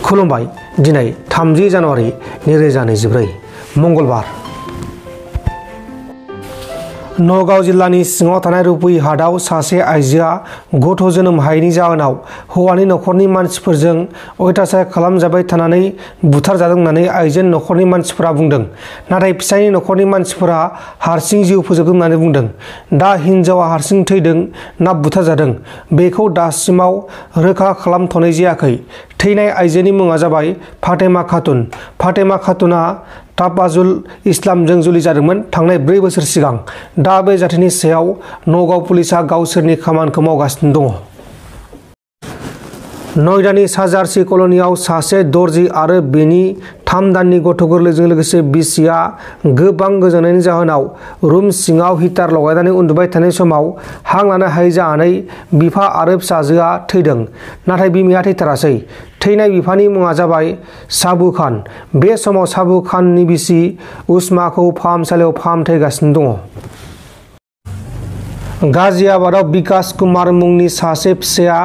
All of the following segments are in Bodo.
खुलुमबाय। दिनै 30 जानुवारि 2024 मंगलबार। नगाव जिल्लानि सिङाव थानाय रुपैहाटआव सासे आइजोआ गथ' जोनोम हायैनि जाहोनाव हौवानि नखरनि मानसिफोरजों अयथासार खालामजाबाय थानानै बुथारजादों होननानै आइजोनि नखरनि मानसिफोरा बुंदों। नाथाय फिसायनि नखरनि मानसिफोरा हारसिं जिउ फोजोबदों होननानै बुंदों। दा हिन्जावा हारसिं थैदों ना बुथारजादों बेखौ दासिमाव रोखा खालामथ'नाय जायाखै। थैनाय आइजोनि मुङा जाबाय फातेमा खातुन। फातेमा खातुनआ ताफाजुल इस्लामजों जुलि जादोंमोन थांनाय 4 बोसोर सिगां। दा बे जाथायनि सायाव नगाव पुलिसआ गावसोरनि खामानिखौ मावगासिनो दङ। नयदानि साजारसि कल'नियाव सासे दर्जि आरो बेनि 3 दाननि गथ' गोरलैजों लोगोसे बिसिया गोबां गोजांनायनि जाहोनाव रुम सिङाव हिटार लगायनानै उन्दुबाय थानाय समाव हां लानो हायै जानानै बिफा आरो फिसाजोआ थैदों। नाथाय बिमाया थैथारासै। थैनाय बिफानि मुङा जाबाय साबु खान। बे समाव साबु खाननि बिसि उस्माखौ फाहामसालियाव फाहामथायगासिनो दङ। गाजियाबादआव बिकास कुमार मुंनि सासे फिसाया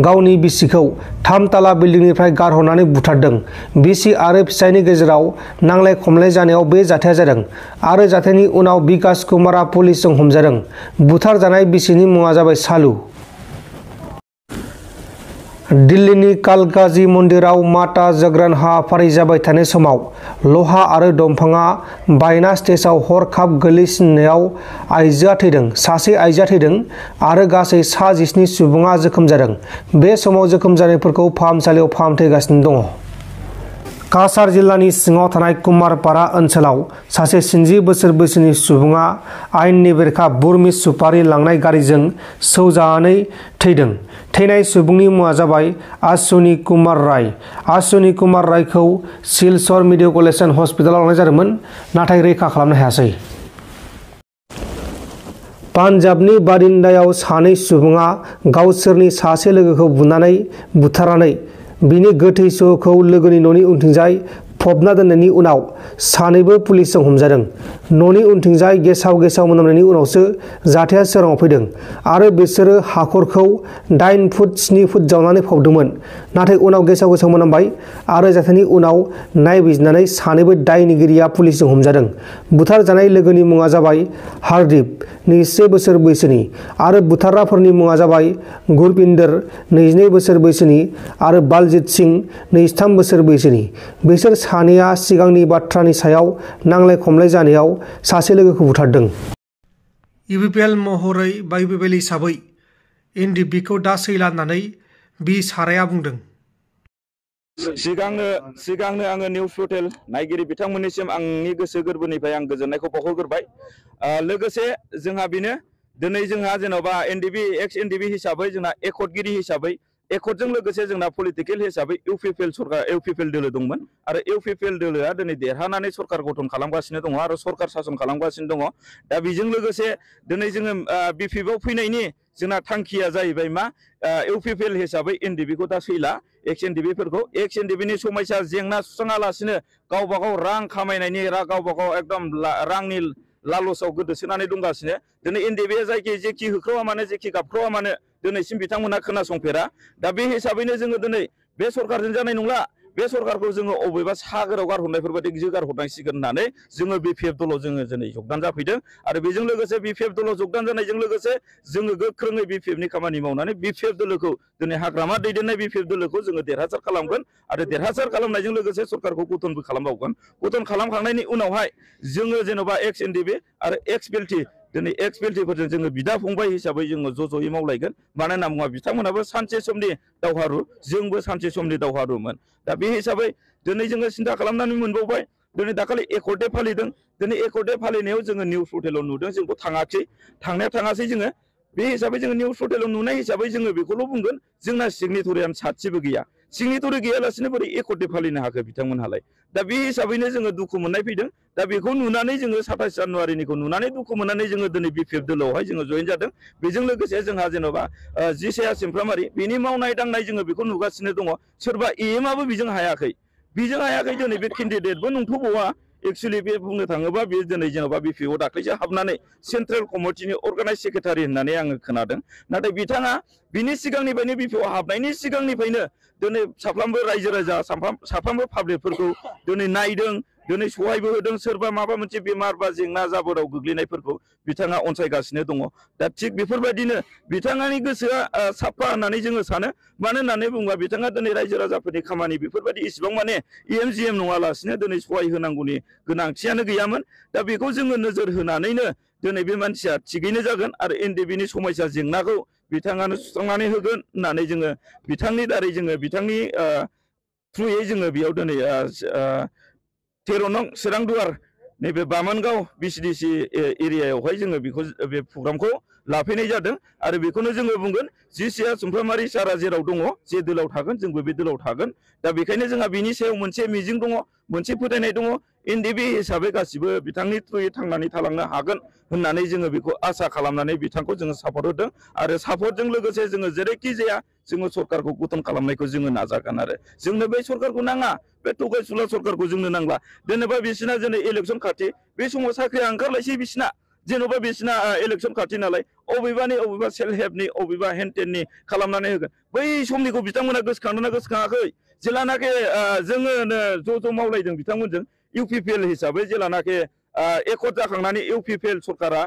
गावनि बिसिखौ 3 ताला बिल्डिंनिफ्राय गारहरनानै बुथारदों। बिसि आरो फिसायनि गेजेराव नांलाय खमलाय जानायाव बे जाथाया जादों आरो जाथायनि उनाव बिकास कुमारआ पुलिसजों हमजादों। बुथारजानाय बिसिनि मुङा जाबाय सालु। दिल्लीनि कालकाजी मन्दिराव माता जागरण हाबाफारि जाबाय थानाय समाव लहा आरो दंफांआ बायना स्टेजआव हरखाब गोग्लैसिननायाव आइजोआ थैदों। सासे आइजोआ थैदों आरो गासै सा 17 सुबुङा जोखोम जादों। बे समाव जोखोम जानायफोरखौ फाहामसालियाव फाहामथायगासिनो दङ। काछार जिल्लानि सिङाव थानाय कुमारपारा ओनसोलाव सासे 60 बोसोर बैसोनि सुबुङा आयेननि बेरेखा बुरमिस सुपारि लांनाय गारिजों सौजानानै थैदों। थैनाय सुबुंनि मुङा जाबाय अश्विनी कुमार राय। अश्विनी कुमार रायखौ सिलचर मेडिकेल हस्पिटालाव लांनाय जादोंमोन, नाथाय रैखा खालामनो हायासै। पान्जाबनि बारिन्दायाव सानै सुबुङा गावसोरनि सासे लोगोखौ बुनानै बुथारनानै बिनि गोथै सह'खौ लोगोनि न'नि उनथिंजाय फबना दोननायनि उनाव सानैबो पुलिसजों हमजादों। न'नि उनथिंजाय गेसाव मोनामनायनि उनावसो जाथाया सोराङाव फैदों आरो बिसोरो हाखरखौ 8 फुट 7 फुट जावनानै फबदोंमोन। नाथाय उनाव गेसाव मोनामबाय आरो जाथायनि उनाव नायबिजिरनानै सानैबो दायनिगिरिया पुलिसजों हमजादों। बुथारजानाय लोगोनि मुङा जाबाय हारदीप, 21 बोसोर बैसोनि आरो बुथारग्राफोरनि मुङा जाबाय गुरपिन्दर, 22 बोसोर बैसोनि आरो बालजित सिंह, 23 बोसोर बैसोनि। बिसोर सानैया सिगांनि बाथ्रानि सायाव नांलाय खमलाय जानायाव सासे लोगोखौ बुथारदों। इउपिपिएल महरै बा इउपिपिएल हिसाबै एनडिएफबिखौ दा सैला होननानै बि साराया बुंदों। सिगांनो आङो निउस पर्टेल नायगिरि बिथांमोननिसिम आंनि गोसो गोरबोनिफ्राय आं गोजोननायखौ बावहरग्रोबाय। लोगोसे जोंहा बेनो दिनै जोंहा जेन'बा एनडिएफबि एक्स एनडिएफबि हिसाबै जोंना एकर्डगिरि हिसाबै एकर्डजों लोगोसे जोंना पलिटिकेल हिसाबै इउपिपिएल दोलो दंमोन आरो इउपिपिएल दोलोआ दिनै देरहानानै सरकार गठन खालामगासिनो दङ आरो सरकार सासन खालामगासिनो दङ। दा बेजों लोगोसे दिनै जोङो बिपिएफआव फैनायनि जोंना थांखिया जाहैबाय मा इउपिपिएल हिसाबै एनडिएफबिखौ दा सैला एक्स एनडिएफबिफोरखौ एक्स एनडिएफबिनि समस्या जेंना सुस्राङालासिनो गावबा गाव रां खामायनायनि गावबा गाव एकदम रांनि लालसाव गोदोसोनानै दंगासिनो। दिनै एनडिएफबिआ जेखि होख्रावा मानो जेखि गाबख्रावा मानो दिनैसिम बिथांमोना खोनासंफेरा। दा बे हिसाबैनो जोङो दिनै बे सरकारजों जानाय नंला, बे सरकारखौ जोङो अबेबा सागोराव गारहरनायफोर बायदि गारहरनांसिगोन होननानै जोङो बिपिएफ दलाव जोङो दिनै जगदान जाफैदों आरो बेजों लोगोसे बिपिएफ दलाव जगदान जानायजों लोगोसे जोङो गोख्रोङै बिपिएफनि खामानि मावनानै बिपिएफ दोलोखौ दिनै हाग्रामा दैदेननाय बिपिएफ दोलोखौ जोङो देरहासार खालामगोन आरो देरहासार खालामनायजों लोगोसे सरकारखौ गठनबो खालामबावगोन। गठन खालामखांनायनि उनावहाय जोङो जेन'बा एक्स एनडिएफबि आरो एक्स बिएलटि दिनै एक्स बिएलटिफोरजों जोङो बिदा फंबाय हिसाबै जोङो ज'यै मावलायगोन। मानो होनना बुङोबा बिथांमोनाबो सानसे समनि दावहारु, जोंबो सानसे समनि दावहारुमोन। दा बे हिसाबै दिनै जोङो सिन्था खालामनानै मोनबावबाय दिनै दाखालि एकर्ड डे फालिदों। दिनै एकर्ड डे फालिनायाव जोङो निउस पर्टेलाव नुदों, जोंबो थाङासै जोङो। बे हिसाबै जोङो निउस पर्टेलाव नुनाय हिसाबै जोङो बेखौल' बुंगोन जोंना सिगनेटरियानो सासेबो गैया। सिगनेटरि गैयालासिनो बोरै एकर्ड डे फालिनो हाखो बिथांमोनहालाय। दा बे हिसाबैनो जोङो दुखु मोननाय फैदों। दा बेखौ नुनानै जोङो 27 जानुवारिनिखौ नुनानै दुखु मोननानै जोङो दिनै बिपिएफ दोलोआवहाय जोङो जयेन जादों। बेजों लोगोसे जोंहा जेन'बा जिसाया सिमफ्रामारि बेनि मावनाय दांनाय जोङो बेखौ नुगासिनो दङ। सोरबा एएमआबो बेजों हायाखै दिनै बे केन्डिडेटबो नंथ'बावा एक्चुअलि बे बुंनो थाङोबा बे दिनै जेन'बा BPO दाख्लैसो हाबनानै सेन्ट्रेल कमिटिनि अर्गानाइज सेक्रेटारि होननानै आङो खोनादों। नाथाय बिथाङा बिनि सिगांनिफ्रायनो BPO हाबनायनि सिगांनिफ्रायनो दिनै साफ्रोमबो रायजो राजा साफ्रोमबो पाब्लिकफोरखौ दिनै नायदों, दिनै सहायबो होदों, सोरबा माबा मोनसे बेमार बा जेंना जाबोराव गोग्लैनायफोरखौ बिथाङा अनसायगासिनो दङ। दा थिग बेफोरबायदिनो बिथाङानि गोसोआ साफा होननानै जोङो सानो। मानो होननानै बुङोबा बिथाङा दिनै रायजो राजाफोरनि खामानि बेफोरबायदि इसिबां माने EMGM नङालासिनो दिनै सहाय होनांगौनि गोनांथियानो गैयामोन। दा बेखौ जोङो नोजोर होनानैनो दिनै बे मानसिया थिगैनो जागोन आरो NDBनि समस्या जेंनाखौ बिथाङानो सुस्रांनानै होगोन होननानै जोङो बिथांनि दारै जोङो बिथांनि थ्रुयै जोङो बेयाव दिनै 13 नं सोरांदुवार नैबे बामोनगाव BCDC एरियायावहाय जोङो बेखौ बे प्रग्रामखौ लाफैनाय जादों आरो बेखौनो जोङो बुंगोन जिसिया सुमफ्रामारि सारा जेराव दङ जे दोलाव थागोन जोंबो बे दोलाव थागोन। दा बेखायनो जोंहा बिनि सायाव मोनसे मिजिं दङ, मोनसे फोथायनाय दङ। NDB हिसाबै गासिबो बिथांनि थ्रुयै थांनानै थालांनो हागोन होननानै जोङो बेखौ आसा खालामनानै बिथांखौ जोङो सापर्ट होदों आरो सापर्टजों लोगोसे जोङो जेरैखि जाया जोङो सरकारखौ गठन खालामनायखौ जोङो नाजागोन आरो जोंनो बै सरकारखौ नाङा, बे थगायसुला सरकारखौ जोंनो नांला। जेनेबा बिसिना दिनै इलेक्सन खाथि, बे समाव साख्रिया ओंखारलायसै बिसिना, जेन'बा बिसिना इलेक्सन खाथि नालाय अबेबा सेल्फ हेल्पनि अबेबा हेन्टेननि खालामनानै होगोन। बै समनिखौ बिथांमोना गोसोखांदोंना गोसोखाङाखै? जेलानाखि जोङो ज' मावलायदों बिथांमोनजों UPPL हिसाबै जेलानाखि एकट जाखांनानै UPPL सरकारा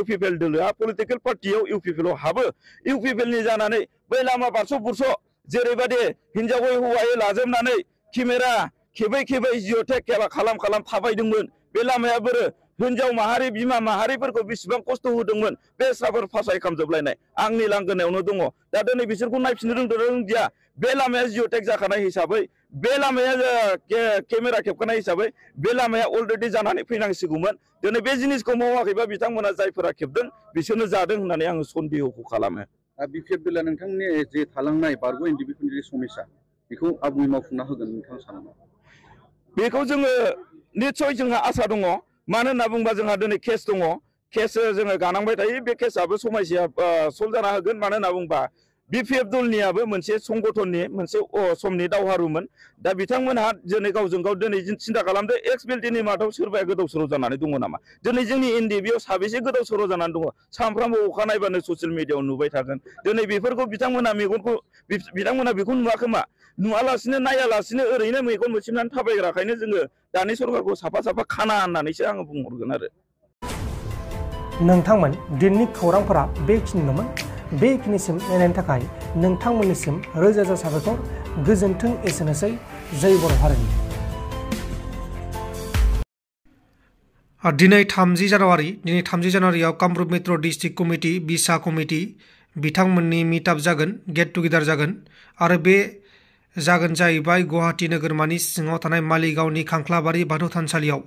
UPPL दोलोआ पलिटिकेल पार्टियाव UPPL आव हाबो। UPPLनि जानानै बै लामा बारस' बुरस' जेरैबायदि हिनजावै हौवायै लाजोबनानै केमेरा खेबै जिअ'टेक खालाम थाबायदोंमोन। बे लामाया बोरो हिनजाव माहारि बिमा माहारिफोरखौ बेसेबां खस्थ' होदोंमोन, बे साफोर फासाय खालामजोबलायनाय आंनि लांगोनायावनो दङ। दा दिनै बिसोरखौ नायफिननो रोंदों रोंदिया? बे लामाया जिअ'टेक जाखानाय हिसाबै, बे लामाया केमेरा खेबखानाय हिसाबै बे लामाया अलरेडि जानानै फैनांसिगौमोन। दिनै बे जिनिसखौ मावाखैबा बिथांमोना जायफोरा खेबदों बिसोरनो जादों होननानै आङो सन्देहखौ खालामो। BPF दोला नोंथांनि जे थालांनाय बारग' NDBफोरनि जे समस्या बेखौ आबुङै मावफुंना होगोन नोंथां सानो नामा? बेखौ जोङो निस्सय जोंहा आसा दङ। मानो होनना बुङोबा जोंहा दिनै केस दङ, केस जोङो गानांबाय थायो। बे केसआबो समस्या सल्भ जाना होगोन। मानो होनना बुङोबा BPF दलनियाबो मोनसे संगठननि मोनसे समनि दावहारुमोन। दा बिथांमोनहा दिनै गावजों गाव दिनै सिन्था खालामदो एक्स बेल्टिनि मादाव सोरबाया गोदाव सोराव जानानै दङ नामा? दिनै जोंनि NDBआव साबेसे गोदाव सोराव जानानै दङ? सानफ्रामबो अखा नायबानो ससियेल मिडियाआव नुबाय थागोन। दिनै बेफोरखौ बिथांमोना बेखौ नुवाखोमा? नुवालासिनो नायालासिनो ओरैनो मेगन मोसेबनानै थाबायग्राखायनो जोङो दानि सरकारखौ साफा खाना होननानैसो आङो बुंहरगोन आरो। नोंथांमोन दिननि खौरांफोरा बेखिनिल'मोन। बेखिनिसिम नायनायनि थाखाय नोंथांमोननिसिम रोजा रोजा साबायखर। गोजोन्थों। एसेनोसै। जय बर' हारिनि। दिनै 30 जानुवारियाव कामरुप मेट्र' डिस्ट्रिक्ट कमिटि बिसा कमिटि बिथांमोननि मिटआप जागोन, गेट टुगेदार जागोन आरो बे जागोन जाहैबाय गुवाहाटी नोगोरमानि सिङाव थानाय मालिगावनि खांख्लाबारि बाथौ थानसालियाव